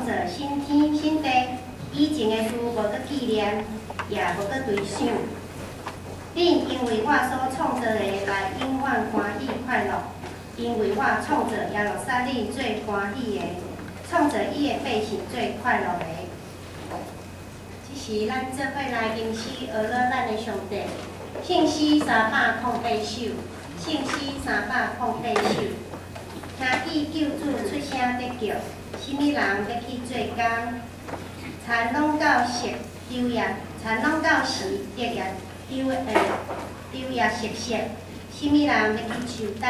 創造新天新地，以前的事無閣紀念，也無閣追想。恁因為我所創造的來永遠歡喜快樂，因為我創造耶路撒冷做歡喜的，創造伊的百姓做快樂的。這是咱做伙來吟詩呵咾咱的上帝，聖詩308首，聖詩308首。聽見救主出聲咧叫，啥物人欲去做工？田攏到熟，枝葉田攏到時，竹葉枝葉熟熟，啥物人欲去秋冬？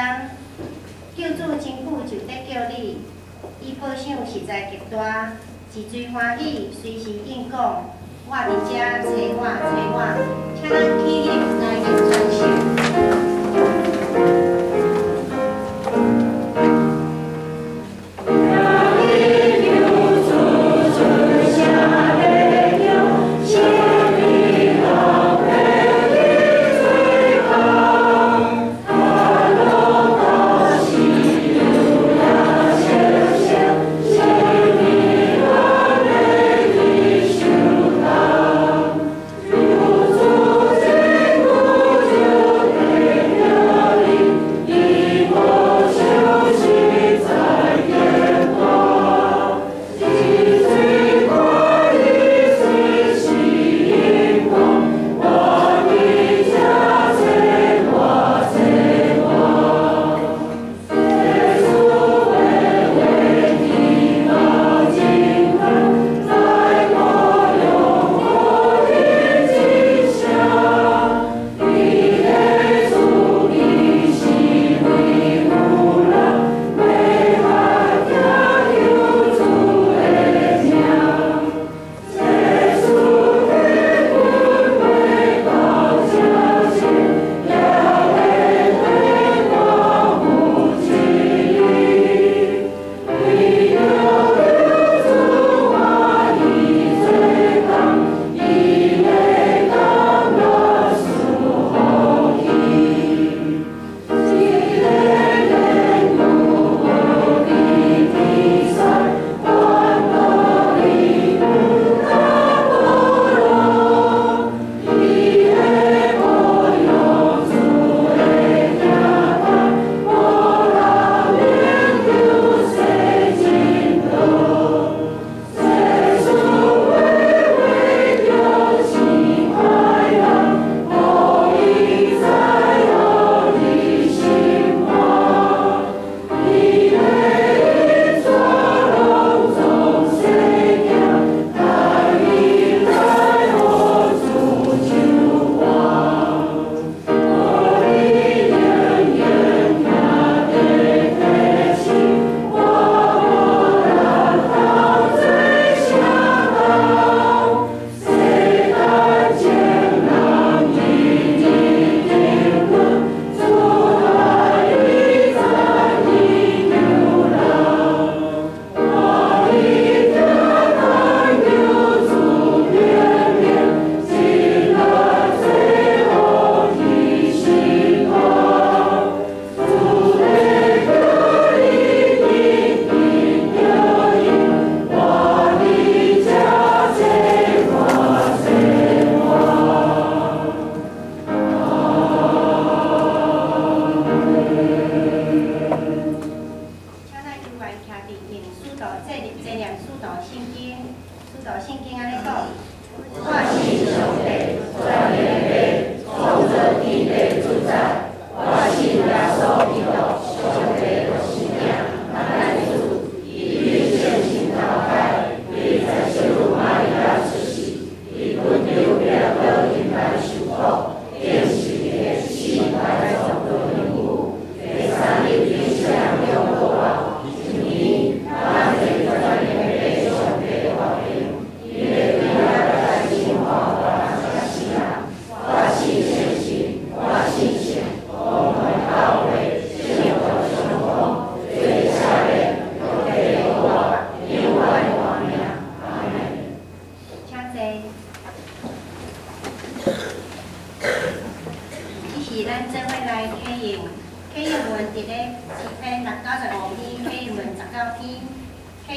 救主真久就佇叫你，伊報賞實在極大，一錐歡喜，隨時應講，我佇遮揣我揣我，請咱起立來吟全首。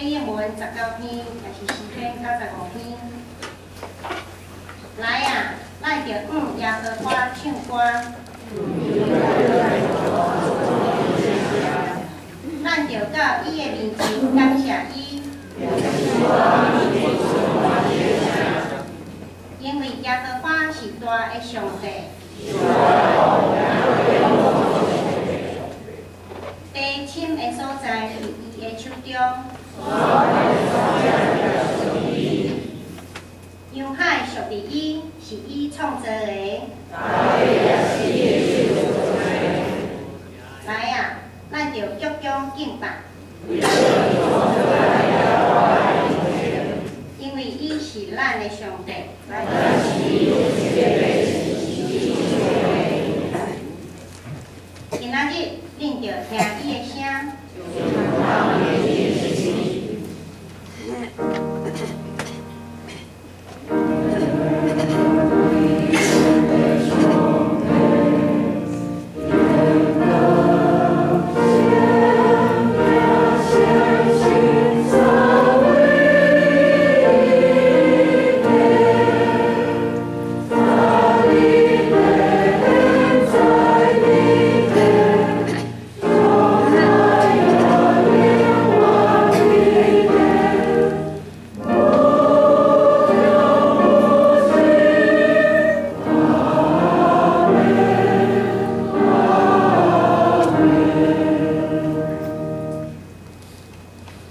英文19篇，也是詩篇95篇。來啊，咱著向耶和華唱歌，咱著到伊的面前感謝伊，因為耶和華是大的上帝。地深的所在佇伊的手中，洋海屬佇伊，是伊創造的。來啊，咱著鞠躬敬拜，因為伊是咱的上帝。今仔日，恁著聽伊的聲。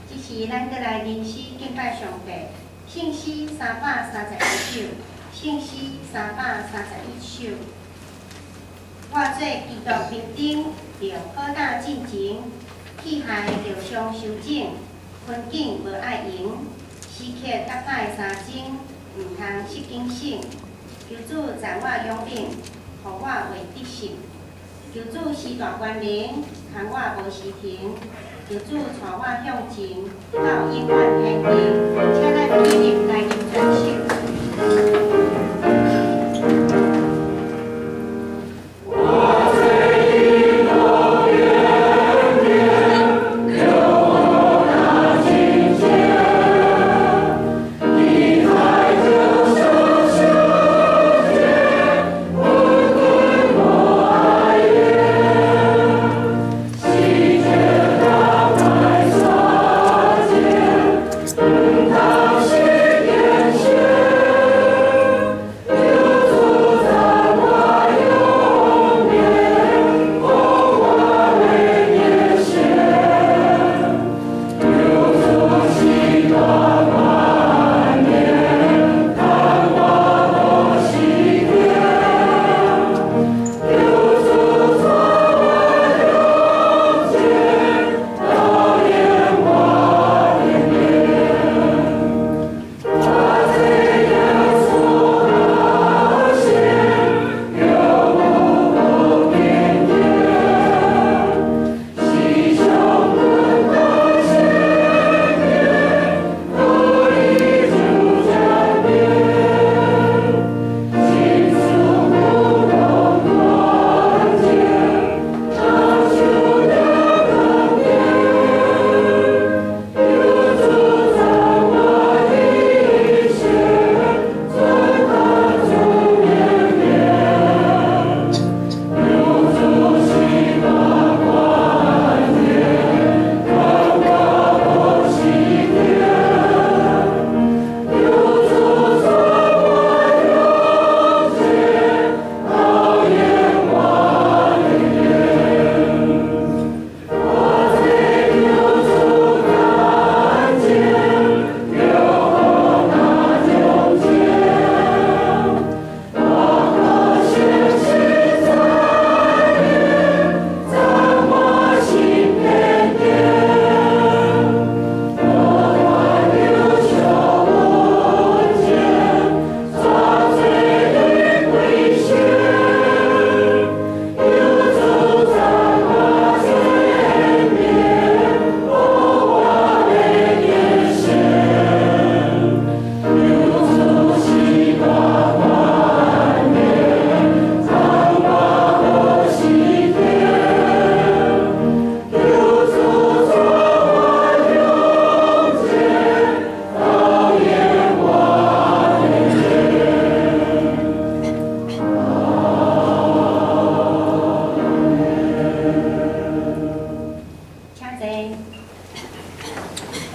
這時，咱閣來吟詩敬拜上帝。聖詩331首，聖詩331首。我做基督兵丁，著好膽進前，器械著常修整，困境無愛閒，時刻甲歹相爭，毋通失警醒。求主賜我勇猛，予我會得勝。求主施大權能，空我無時停。求主帶我向前，到永遠天庭。請咱起立來吟全首。 Thank you.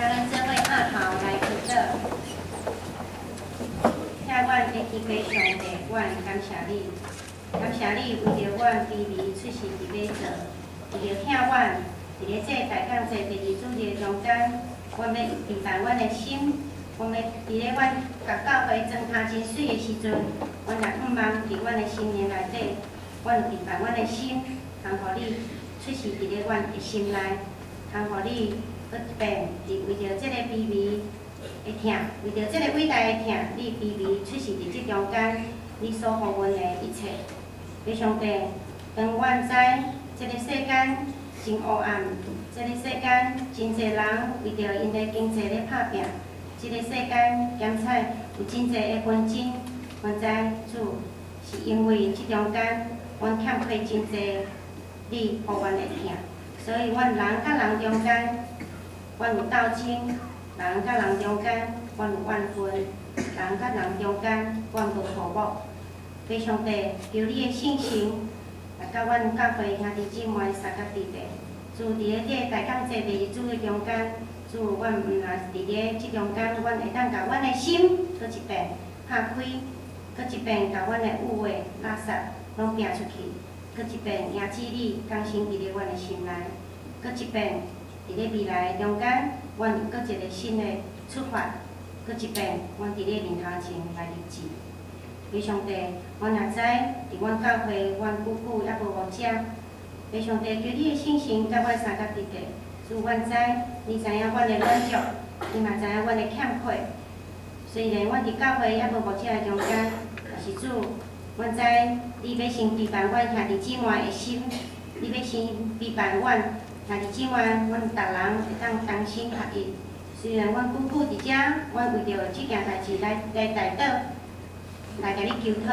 咱做伙按頭來祈禱。疼阮的天父上帝，阮感謝你，感謝你為著阮卑微出世佇欲做，為著疼阮，佇咧這大降祭第二主日中間，阮欲預備阮的心，阮欲佇咧阮共教會裝扮真媠的時陣，阮也向望佇阮的心靈內底，阮預備阮的心，通予你出世佇咧阮的心內，通予你閣一遍，佇為著這个卑微的疼，為著這个偉大的疼，你卑微出世佇這中間，你所予阮的一切。父上帝，當阮知這个世間真黑暗，這个世間真濟人為著𪜶的經濟咧拍拚，這个世間兼且有真濟的紛爭，阮知主是因為這中間阮欠缺真濟你予阮的疼，所以阮人佮人中間，阮有鬥爭；人佮人中間，阮有怨恨；人佮人中間，阮無和睦。父上帝，求你的聖神來佮阮教會兄弟姊妹相佮佇咧。主佇咧這個大降祭第二主日中間，主，阮毋若佇咧這中間，阮會當共阮的心閣一遍拍開，閣一遍共阮的污穢、垃圾攏摒出去，閣一遍迎接你降生佇咧阮的心內，閣一遍佇咧未來的中間，阮有閣一个新的出發，閣一遍阮佇你面頭前來立志。父上帝，阮也知佇阮教會，阮久久猶無牧者。父上帝，求你的聖神佮阮相佮佇咧。主，阮知你知影阮的軟弱，你嘛知影阮的欠缺。雖然阮佇教會猶無牧者的中間，但是主，阮知你欲先陪伴阮兄弟姊妹的心，你欲先陪伴阮兄弟姊妹，阮逐人會當同心合意。雖然阮久久佇遮，阮為著這件代誌來代禱，來共你求討，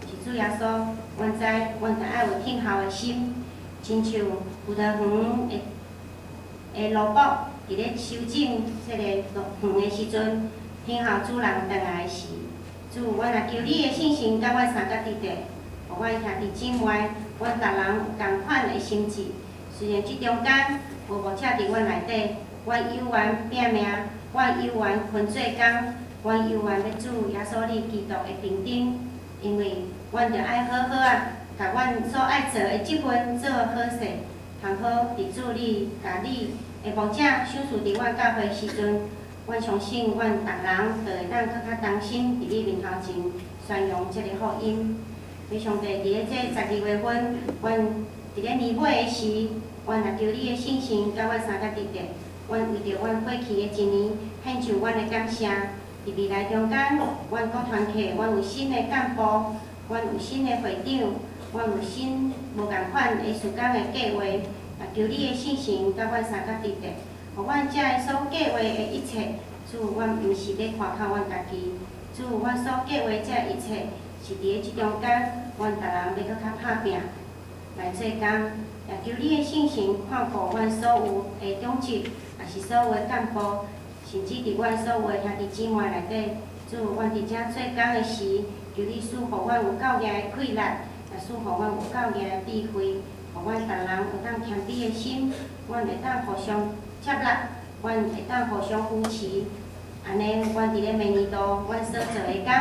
是主耶穌，阮知阮著愛有聽候的心，親像葡萄園的奴僕佇咧修剪這个園的時陣，聽候主人轉來時，主，阮也求你的聖神佮阮相佮佇咧，予阮兄弟姊妹，阮逐人有仝款的心志。雖然這中間無牧者佇阮內底，阮猶原拼命，阮猶原勤做工，阮猶原欲主耶穌你基督的兵丁，因為阮著愛好好仔，共阮所愛做的職分做好勢，通好佇主你共你的牧者賞賜佇阮教會時陣，阮相信阮逐人就會當閣較同心佇你面頭前宣揚這个福音。父上帝佇咧這12月份，阮佇咧年尾的時，阮也求你的聖神佮阮相佮佇咧，阮為著阮過去的一年獻上阮的感謝。佇未來中間，阮國團契，阮有新的幹部，阮有新的會長，阮有新無仝款的事工的計劃，也求你的聖神佮阮相佮佇咧，予阮這个所計劃的一切，主，阮毋是咧誇口阮家己，主，阮所計劃這一切，是佇咧這中間，阮逐人欲閣較拍拚來做工，也求你的聖神看顧阮所有的長執，也是所有的幹部，甚至佇阮所有的兄弟姊妹內底，主，阮佇遮做工的時，求你賜予阮有夠額的氣力，也賜予阮有夠額的智慧，予阮逐人有當謙卑的心，阮會當互相接納，阮會當互相扶持。按呢，阮佇咧明年度，阮所做的工，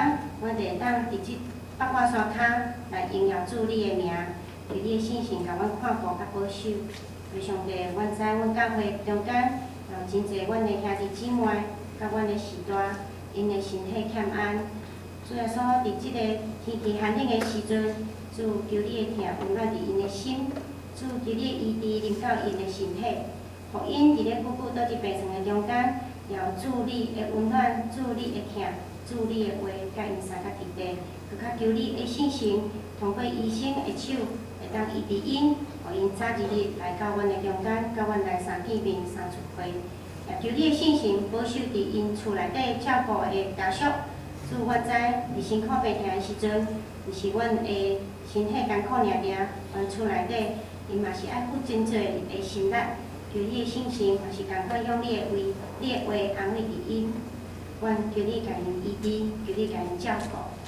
阮就會當佇這百花山跤來榮耀主你的名，求你的聖神共阮看顧佮保守。父上帝，阮知阮教會中間有真濟阮的兄弟姊妹，佮阮的序大，𪜶的身體欠安。主耶穌佇這个天氣寒冷的時陣，主求你的疼溫暖佇𪜶的心，主求你的醫治臨到𪜶的身體，予𪜶佇咧久久倒佇病床的中間，也有主你的溫暖，主你的疼，主你的話，佮𪜶相佮佇咧，閣較求你的聖神通過醫生的手，會當醫治𪜶，予𪜶早日日來到阮的中間，佮阮來相見面、相聚會。也求你的聖神保守佇𪜶厝內底照顧的家屬。主，阮知佇辛苦病疼的時陣，毋是阮的身體艱苦爾爾，阮厝內底𪜶嘛是愛付真濟的心力。求你的聖神嘛是仝款用你的話、你的話安慰佇𪜶。阮求你共𪜶醫治，求你共𪜶照顧。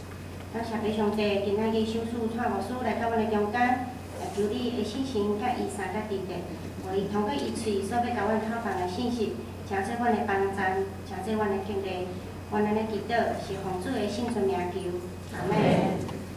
感謝父上帝，今仔日賞賜蔡牧師來到阮的中間，也求求你的聖神佮伊相佮佇咧，予伊通過伊喙所欲共阮透放的信息，成做阮的幫贊，成做阮的激勵。阮按呢祈禱，是奉主的聖尊名求，阿們。